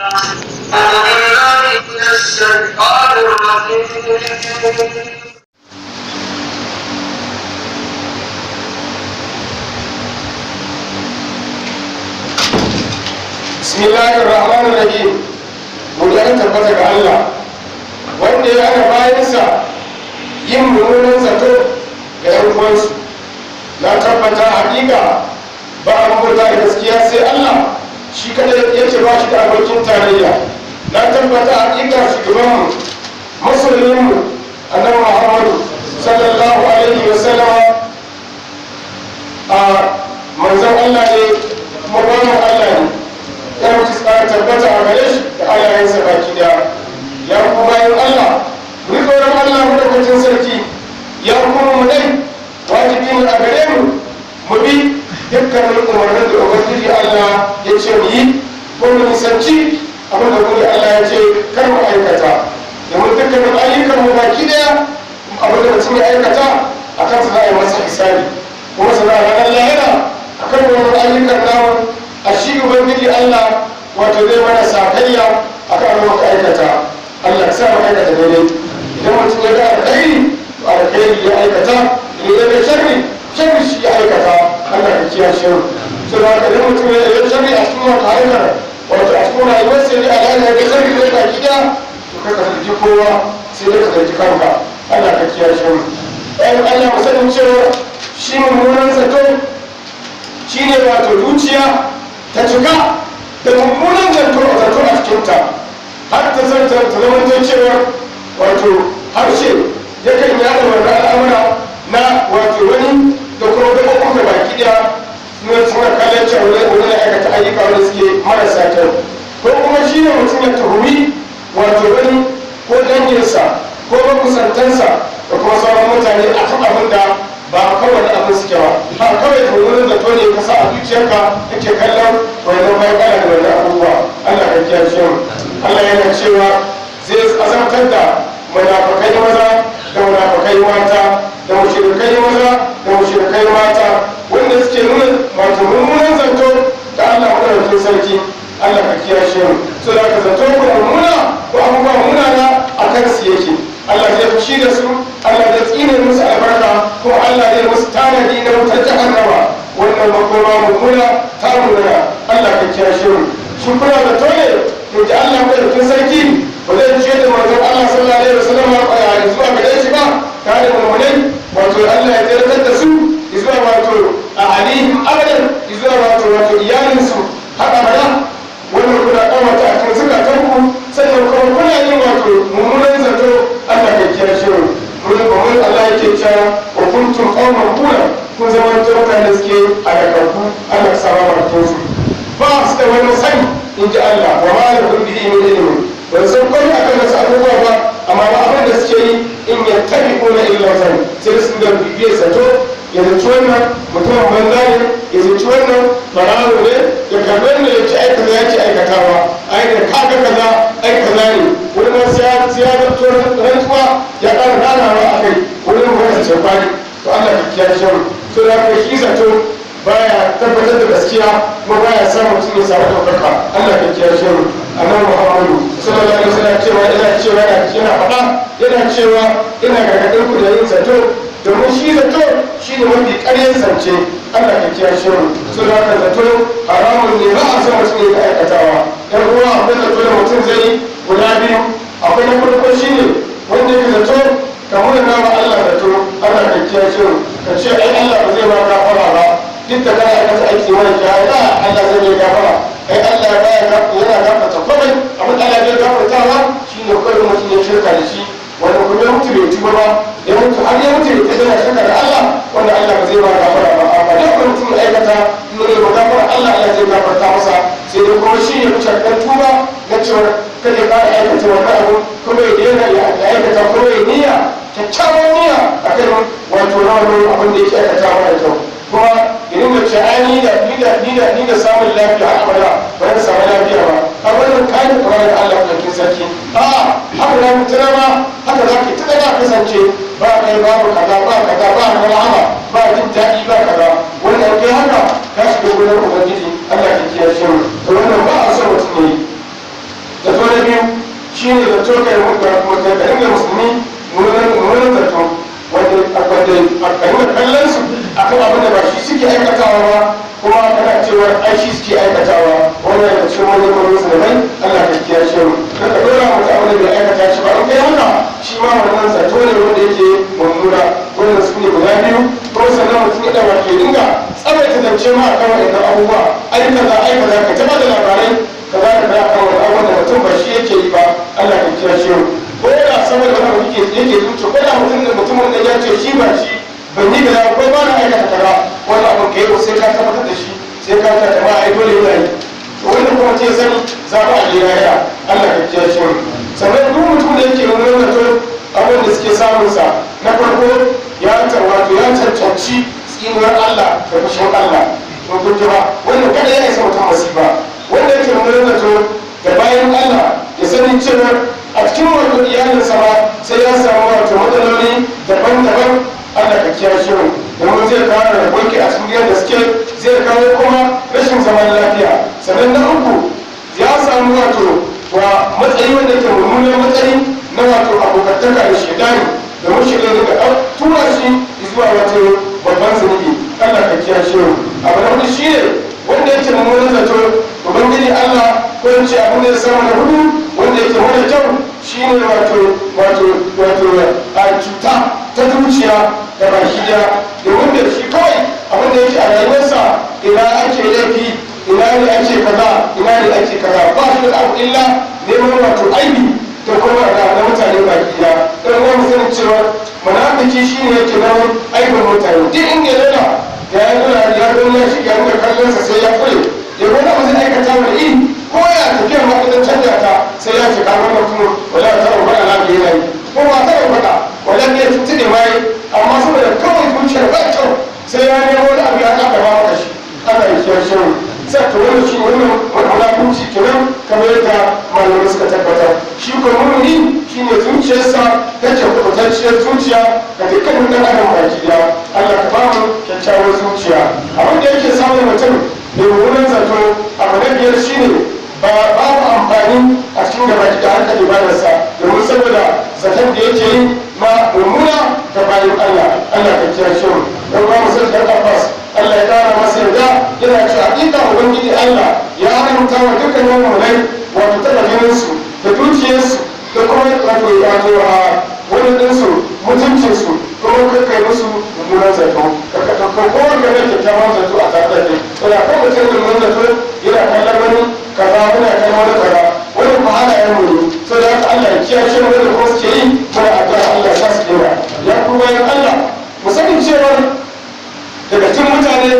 أعوذ بالله من الشيطان الرجيم. Bismillahir Rahmanir Rahim. Godiya ta tabbata ga Allah wanda ya hana bayansa yin mummunan zato ga yan uwansu. Na tabbata hakika ba a bauta da gaskiya sai Allah, shi kadai yake, ba shi da abokin tarayya. Na tabbata hakika shugabanmu, masoyinmu, Annabi Muhammadu sallallahu alaihi wa sallama, a manzon Allah ne kuma bawan Allah ne. Ya mutu tsara tabbata a gare shi da alayensa baki daya. Ya ku bayan Allah, mu yi tsoron Allah madaukakin sarki. Ya kuma mu dai wajibi ne a gare mu mu bi dukkanin umarnin da Ubangiji Allah ya ce mu yi, ko mu nisanci abin da kuma Allah ya ce kar mu aikata, domin dukkanin ayyukan mu baki daya, abin da mutum ya aikata a kansa za a yi masa hisabi, kuma sana ranar lahira a kan wannan ayyukan namu a shi Ubangiji Allah wato zai mana sakayya a kan abin muka aikata. Allah ya sa mu aikata daidai. Idan mutum ya ga alkhairi, to alkhairi ya aikata. Idan ya ga sharri, sharri shi ya aikata. Allah ka kiyashe mu. So da haka idan mutum ya ga sharri a cikin wata harkar, wato a cikin rayuwar sai dai alhali ya ga sharri ne baki ɗaya, to kar ka zargi kowa, sai dai ka zargi kanka. Allah ka kiyashe mu. Bayan Allah, mu sanin cewa shi mummunan zato shine wato zuciya ta cika da mummunan zato a zato a cikinta, har ta zanta ta zama cewa wato harshe yakan yada wannan al'amura na wato wani da kuma gaɓoɓin da baki ɗaya suna kallon cewa wani na aikata ayyuka wanda suke marasa kyau, ko kuma shi ne mutum ya tuhumi wato wani ko danginsa ko makusantansa da kuma sauran mutane a kan abin da ba kowane abin suke ba. Ba kawai da wurin zato ne ka sa a zuciyarka kake kallon wannan bayan kana da wannan abubuwa. Allah ka kiyashe mu. Allah yana cewa zai azabtar da munafukai maza da munafukai mata da mushrikai maza da mushrikai mata wanda suke nuna wato mummunan zato da Allah madaukakin sarki. Allah ka kiyashe mu. So da ka zato ko mummuna ko abubuwa munana a kan su yake, Allah zai fushi da su, Allah zai tsine musu albarka, ko Allah zai musu tanadi na wutar jahannama. Wannan makoma mummuna ta munana. Allah ka kiyashe mu. Shin kuna da tole in ji Allah madaukakin sarki ba zai ce da manzon Allah sallallahu alaihi wasallam a zuwa gare shi ba tare da mummunai, wato Allah ya tsirtar da su zuwa wato a alihim abadan, zuwa wato iyalinsu har abada. Wannan kuna kawata a cikin zukatanku, sannan kuma kuna yin wato mummunan zato. Allah ka kiyashe mu. Mun ba mun Allah yake cewa wa kuntum qauman bura, kun zama mutane da suke halakakku. Allah ka sama bakin su ba su da wani sani in ji Allah. Wa ma lahum bihi min ilmin, ba san komai akan wasu abubuwa ba, amma ba abin da suke yi, in yattabi'una illa zan, sai su da bibiyar zato, ya zaci wannan mutumin banza ne, ya zaci wannan barawo ne, ya karɓi wannan ya ci ai kaza ya ci aikatawa, ai da kaga kaza ai kaza ne. Wani ma sai ya zato rantsuwa ya ƙara ranawa a kai wani ma ya ce kwari. To Allah ka kiyashe mu. To da haka shi zato baya tabbatar da gaskiya, kuma baya sa mutum ya samu ɗaukaka. Allah ka kiyashe mu. Annabi Muhammadu sallallahu alaihi wasallam cewa yana cewa yana faɗa yana cewa ina gargaɗin ku da yin zato, domin shi zato shi ne mafi ƙaryar zance. Allah ka kiyashe mu. So da haka zato haramun ne, ba a son mutum ya aikatawa. Yan uwa, akwai zato da mutum zai yi guda biyu. Akwai na farko, shi ne wanda yake zato ka muna wa Allah zato. Allah ka kiyashe mu. Ka ce ai Allah ba zai ma gafara ba, duk da kana aikata aiki mara kyau, ai Allah zai yi gafara, ai Allah baya yana gafarta komai. Abin da Allah bai gafartawa shine kawai mutum ya shirka da shi, wanda kuma ya mutu bai tuba ba, ya mutu har ya mutu bai tuba yana shirka da Allah, wanda Allah ba zai ba gafara ba. Amma duk wani mutum ya aikata in ya nemi gafara Allah, Allah zai gafarta masa, sai dai kuma shi ya fi shakkan tuba na cewa kada ya ƙara aikata wannan abu, kuma ya daina ya aikata, kuma ya niyya, kyakkyawan niyya akan wato na wannan abin da yake aikata mara kyau, kuma ya dinga ce ai ni da ni da ni da ni da samun lafiya har abada ba zan samu lafiya ba. Har wannan kayan kamar da Allah madaukakin sarki, a haka za mu tuna ma, haka za ka tuna kasance ba kai babu kaza, ba kaza, ba rahama, ba jin daɗi, ba kaza. Wannan kai haka ka shiga gurin Ubangiji. Allah ka kiyashe mu. To wannan ba a so mutum ya yi. shine zato kai mutum ka dinga musulmi mummunan zato wanda a dinga kallon su akan abin da ba shi suke aikatawa ba, kuma kana cewa ai shi suke aikatawa. Wannan da cikin wani kuma musulmai, Allah ka kiyashe mu. Ka dora mutum abin da bai aikata shi ba, in kai haka shi ma wannan zato ne wanda yake mummuna. Wannan su ne guda biyu. Ko sannan mutum ya dawa ke dinga tsawaita zance ma a kan wa'annan abubuwa, ai kaza ai kaza, ka ta da labarai kaza da kaza kan wani abubuwan da mutum ba shi yake yi ba. Allah ka kiyashe mu. Ko da saboda wani abu yake zuciya, ko da mutum da mutumin da ya ce shi ba shi ban yi kaza ko ba na aikata kaza, wani abu ka yi sai ka tabbatar da shi, sai ka ta jama'a ai dole yana yi. To wanda kuma ce sani za ku a jira ya Allah ka kiyashe mu. Sannan duk mutum da yake nuna zato, abin da suke samun sa na farko, ya wato ya cancanci tsinuwar Allah da fushin Allah. To kun ji ba wannan kada ya isa mutum masifa. Wanda yake nuna zato da bayan Allah, ya sani cewa a cikin wato iyalinsa ma sai ya samu wato matsaloli daban-daban. Allah ka kiyashe mu. Domin zai kawo raboki a cikin gidan da suke, zai kawo kuma rashin zaman lafiya. Sannan na uku, ya samu wato wa matsayi wanda ke mummunan matsayi na wato abokantaka da shaidani, domin shi ne daga tura shi zuwa wato babban zunubi. Allah ka kiyashe mu. Abu na hudu shi ne wanda yake mummunan zato, ubangiji Allah, ko in ce abin da ya samu na hudu wanda yake mara kyau shi ne wato a cuta ta zuciya da baki daya, domin da shi kawai abin da yake a rayuwarsa, ina ake laifi, ina ne ake kaza, ina ne ake kaza, ba shi da abu illa neman wato aibi da kuma da na mutane baki daya. Don wani sanin cewa munafiki shi ne yake neman aibin mutane. Duk inda ya zauna da ya nuna ya gani ya shiga nuna kallonsa sai ya kure ya wani abu zai aikata wani iri, ko ya tafiya ma idan canja ta sai ya ce kamar mutum wala ta rubuta alaƙa yana yi ko ba ta rubuta wala ne tuntune ma yi, amma saboda kawai zuciyar ba kyau sai ya nemo wani abu ya ƙaƙa ba maka shi. Allah ya kiyashe mu. Sai to wannan shi wannan munafunci kenan, kamar yadda malamai suka tabbatar. Shi ko mumini shine zuciyarsa take kubutacciyar zuciya ga dukkanin ɗan adam baki ɗaya. Allah ka ba mu kyakkyawar zuciya. Abin da yake samun mutum mai mummunan zato, abu na biyar shine babu amfani a cikin gaba da harkar ibadarsa, domin saboda zaton da yake yi ma mummuna ga bayan Allah. Allah ka kiyashe mu. Don ba mu san dan Abbas, Allah ya kara masa yarda, yana cewa hakika ubangiji Allah ya haramta wa dukkan mummunai wato taɓa jininsu da dukiyarsu da kuma wato a wani ɗinsu mutuncinsu, kuma kai musu mummunan zato, ka kowa ka mai kyakkyawan zato a tare da kai. Ina ko mutum mummunan zato yana kallon wani kaza, muna kallon wani kaza, wani ba halayen mu ne. Sai da haka Allah ya kiyashe mu da kuma suke yi muna addu'a Allah ya sa su daina. Ya ku bayan Allah, mu sani cewa daga cikin mutane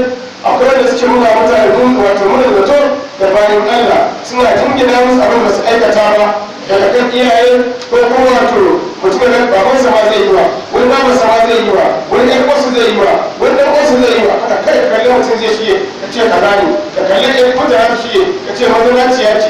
akwai wanda suke nuna mutane wato muna zato da bayan Allah, suna jingina musu abin da su aikata ba, daga kan iyaye ko kuma wato mutum da babansa ma zai yi wa wani, babansa ma zai yi wa wani, ɗan uwansa zai yi wa wani, ɗan uwansa zai yi wa. Haka kai ka kalli mutum zai shige ka ce kaza ne, ka kalli ɗan mutane su shige ka ce mazinaciya ce.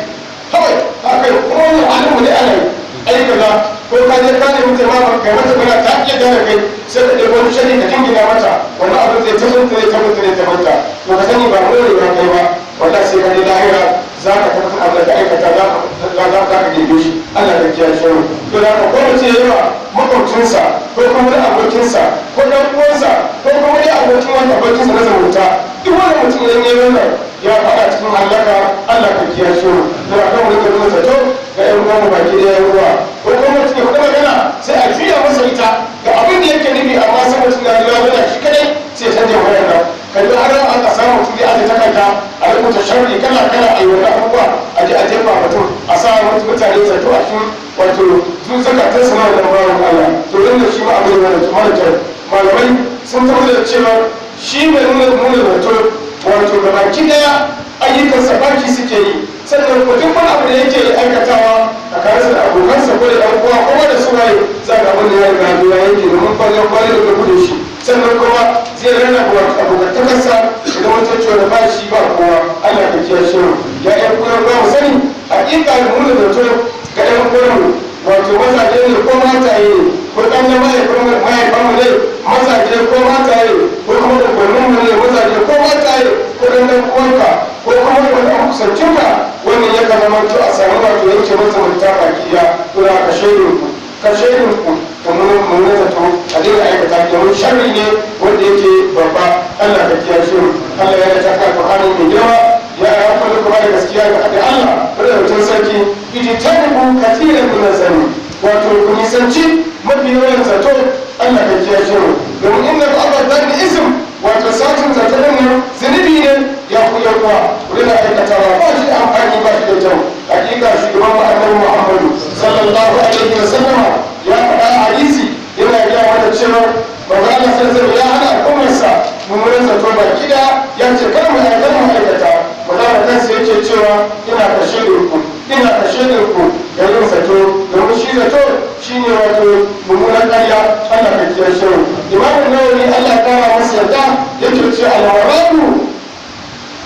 Kawai haka kuma wani halin mu ne ana yi ai kaza, ko ka je ka nemi mutum ma kai mata bana ta iya gane kai, sai ka ɗebo wani shari ka jingina mata, wani abu zai ta zunta zai tabbata zai tabbata. To ka sani ba mu ne ba kai ba, wallahi sai ka je lahira za ka tabbatar abin da ka aikata za ka girbe shi. Allah ka kiyashe mu. To da ka ko mutum ya yi wa makwabcinsa ko kuma wani abokinsa ko ɗan uwansa ko kuma wani abokin wani abokinsa na zumunta, duk wani mutum ya yi wannan ya faɗa cikin halaka. Allah ka kiyashe mu. To da kan wani nuna zato ga ƴan uwan baki da ƴan uwa, ko kuma mutum ya faɗi magana sai a juya masa ita ga abin da yake nufi, amma sai mutum ya zuwa shi kadai sai ya canja magana nan. Kalli har an ka samu mutum ya aje takarda a rubuta sharri kala kala, a yi wani abubuwa a je a jefa mutum, a sa mutane zato a cikin wato zukatan su na wannan bawan Allah. To wannan shi ma abu ne mara kyau. Malamai sun tabbatar da cewa shi mai nuna zato wato gabaki daya ayyukansa baki suke yi, sannan ko duk wani abu da yake aikatawa a karansa da abokansa ko da ɗan uwa ko da suwaye, za ga abin da ya riga ya yanke domin kwallon kwallon da gudu shi. Sannan kuma zai rarraba wato abokantakarsa da wata cewa da ba shi ba kowa. Allah ka kiyashe mu. Ya ƴan uwan ba mu sani hakika nuna zato ga ƴan uwanmu, wato mazaje ne ko mataye ne, ko ɗan na mahaifanmu ne mazaje ko mataye, ko kuma ubanninmu ne mazaje ko mataye, ko ɗan ɗan uwanka. ko kuma wani kusancinka, wannan ya zama to a samu wato yanke masa zumunta baki ɗaya. To da ka shaidin ku, ka shaidin ku da mummunan zato, a daina aikata, domin sharri ne wanda yake babba. Allah ka kiyashe mu. Allah ya ta ka Qur'ani mai girma ya ya kullu kuma da gaskiya ga Allah madaukakin sarki, ijtanibu katiran min zanni, wato ku nisanci mafi yawan zato. Allah ka kiyashe mu, domin inna ba'da dhanni ism, wato satin zato din nan zunubi ne. Ya ku yan uwa, ku daina aikatawa, ba shi da amfani, ba shi da kyau. Hakika shugaban mu Annabi Muhammadu sallallahu alaihi wa sallama ya faɗa a hadisi, yana gaya mana cewa manzo Allah sallallahu ya hana al'ummarsa mummunan zato baki da ya ce kar mu aikata, mu aikata. Manzo Allah kansa yake cewa ina kashe ku, ina kashe ku da yin zato, domin shi zato shine wato mummunan ƙarya. Allah ka kiyashe mu. Imam Nawawi, Allah ya kara masa yarda, yake ce al-waradu,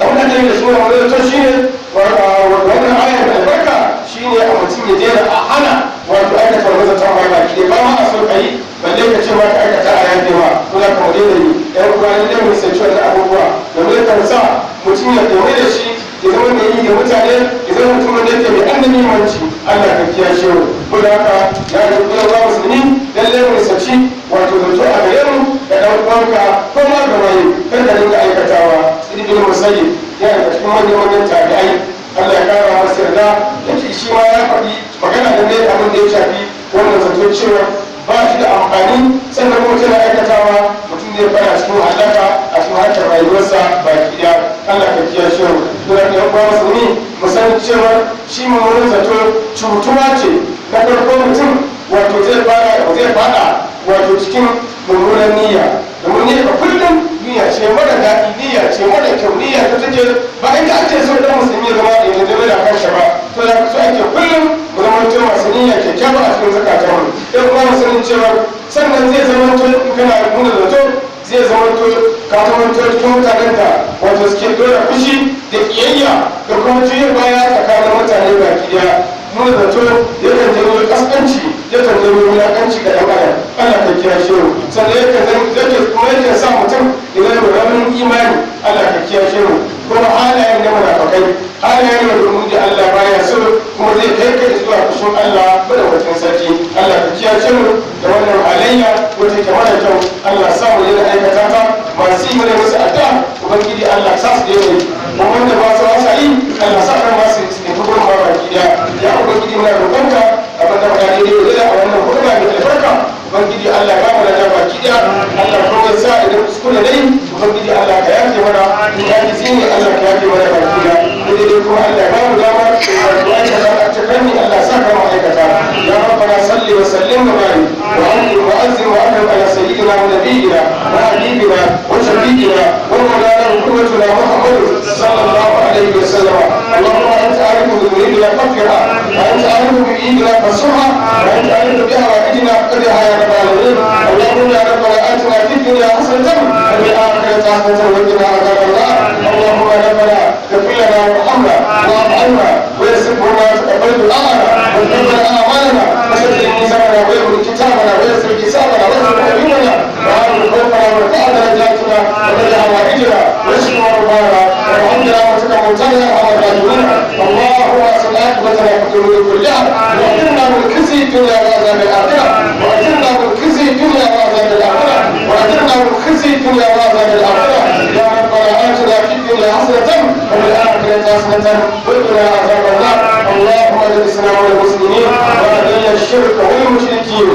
abin da ke da suna wani zato shine wannan ayar da albarka, shine a mutum ya daina, a hana wato aikata wani zaton ba baki ɗaya ba ma a so ka yi, balle ka ce ma ka aikata a yafe ma. Ko za ka mu daina yi, yan uwa, ne mu nisanci wannan abubuwa, domin kan sa mutum ya ɗore da shi ya zama mai yi da mutane, ya zama mutum wanda yake mai annabimanci. Allah ka kiyashe mu. Ko da haka ya yi kuma ba musulmi, lallai mu nisanci wato zato a gare mu da ɗan uwanka ko ma ga waye, kar ka dinga aikatawa. Ibn Musayyib yana da cikin manyan manyan tabi'ai, Allah ya kara masa yarda, yake shi ma ya faɗi magana da ne abin da ya shafi wannan zato, cewa ba shi da amfani, sannan kuma tana aikatawa mutum zai fara cikin halaka a cikin harkar rayuwarsa baki ɗaya. Allah ka kiyashe mu. Don haka yan uwa musulmi, mu san cewa shi mummunan zato cutuwa ce. Na farko, mutum wato zai fara zai fada wato cikin mummunan niyya, domin niyya ka kullum niyya ce mara daɗi, niyya ce mara kyau, niyya ta take ba inda ake so dan musulmi ya zama ya zama da kansa ba. To da so ake kullum mu zama mutum masu niyya kyakkyawa a cikin zakatanmu. Dan kuma mu sanin cewa sannan zai zama to in kana nuna zato, zai zama to ka zama to cikin mutanen da wato suke dora fushi da kiyayya da kuma juya baya tsakanin mutane baki daya. Nuna zato yakan janyo kaskanci, yakan janyo wulakanci ga ɗan adam. Allah ka kiyashe mu. Sannan yakan yake kuma yake sa mutum ya zama raunin imani. Allah ka kiyashe mu. Kuma halayen na munafakai, halayen na domin da Allah baya so, kuma zai kai ka zuwa fushin Allah madaukakin sarki. Allah ka kiyashe mu da wannan halayya wata ke mara kyau. Allah sa mu daina aikata ta. Masu yi mana musu addu'a, ubangiji Allah sa su daina yi, kuma wanda ba su wasa yi, Allah sa kan masu su tafi gurin ma baki daya. Ya ubangiji, muna roƙonka, abin da muka daidai da a wannan hudba mai albarka, ubangiji Allah ba mu da baki daya. Allah kuma sa idan kuskure dai, ubangiji Allah ka yafe mana. In ya ji ne, Allah ka yafe mana baki daya. Daidai kuma Allah ba mu dama wato aikata a cikin, Allah sa ka mu aikata. Ya rabbana, salli wa sallim wa barik wa anzim wa azzim wa akrim ala sayyidina wa nabiyyina wa habibina wa shafi'ina wa mawlana wa qudwatina Muhammad sallallahu alaihi wa sallam. اللهم انت عارف بذنوبنا فاغفرها، وانت عارف بايدنا فانصرها، وانت عارف بحوائجنا فاقضها يا رب العالمين. اللهم يا ربنا اتنا في الدنيا حسنه وفي الاخره حسنه وقنا عذاب النار. اللهم ربنا اغفر لنا وارحمنا واعف عنا ويسر لنا وتقبل دعاءنا وتقبل اعمالنا وسدد ميزاننا ويغفر كتابنا ويسر حسابنا ويسر عيوننا وعافنا خوفنا وارفع درجاتنا وقد حوائجنا واشف مرضانا وارحمنا وتك موتانا يا ارحم الراحمين. اللهم اصلح عاقبتنا في الامور كلها، واجرنا من خزي الدنيا وعذاب الاخره، واجرنا من خزي الدنيا وعذاب الاخره، واجرنا من خزي الدنيا وعذاب الاخره. يا ربنا اتنا في الدنيا حسنه وفي الاخره حسنه وقنا عذاب النار. اللهم اعز الاسلام والمسلمين، واذل الشرك والمشركين.